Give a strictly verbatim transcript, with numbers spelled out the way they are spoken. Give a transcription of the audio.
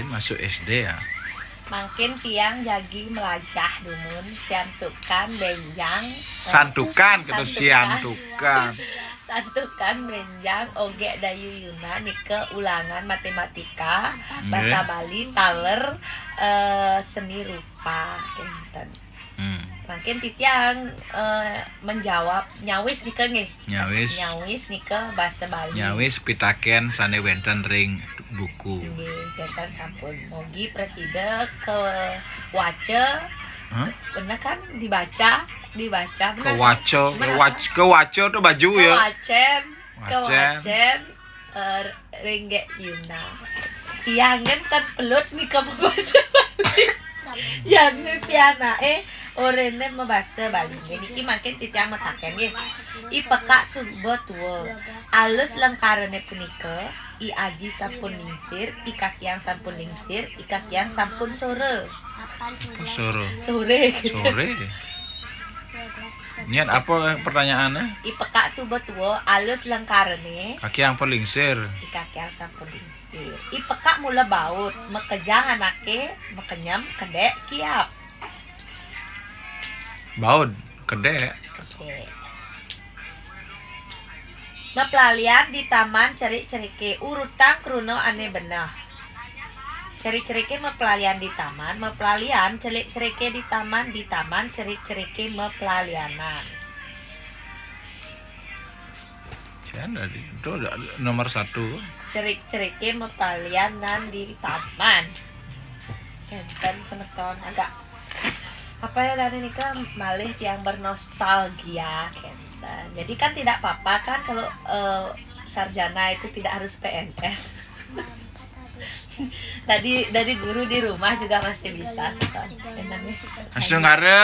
Masuk S D ya. Mangkin tiang jagi melajah dumun santukan bénjang. Santukan kita Santukan. Santukan. Santukan bénjang ogé dayu Yuna nika ulangan matematika, Nggih. Basa Bali, taler, eh, seni rupa, kénten. Hmm. Mangkin titiang, eh, menjawab nyawis nika nggih. Nyawis. Nyawis nika basa Bali. Nyawis pitakén sané wénten ring buku. Nggih, kénten sampun. Mogi prasida kawaca. Hah? Bener kan, dibaca, dibaca. Bener kan? Kewaca, Bener kewaca, kewaca tuh baju ya. Kewacén. Wacén. Kewacén, eh, ring Yuna. Tiang kan tan pelut nika mabasa Bali. Yén pianaké orahina mabasa Bali. Niki mangkin titiang mataken nggih. I pekak suba tua. Alus lengkarané punika, i aji sampun lingsir, i kakiang sampun lingsir, i kakiang sampun sore. Oh, sore. Sore gitu. Sore. Niat apa pertanyaannya? I pekak suba tua, alus lengkarané, Kakiang pun lingsir. i kakiang sampun lingsir. I pekak mula baud, makejang anaké, makenyem kedék kiap. Baud, kedék. Kedék. Maplalian di taman cerik-ceriké, urutang kruna ané beneh. Cerik-ceriké maplalian di taman, maplalian cerik-ceriké di taman, di taman cerik-ceriké maplalianan. Jangan dari itu udah nomor satu. Cerik-ceriké maplalianan di taman. Kénten semeton agak apa ya, dari nika malih tiang bernostalgia, kénten. Jadi kan tidak apa-apa kan kalau, eh, sarjana itu tidak harus P N S. Dari dari guru di rumah juga masih bisa semeton. Kénten ya. Langsung ada.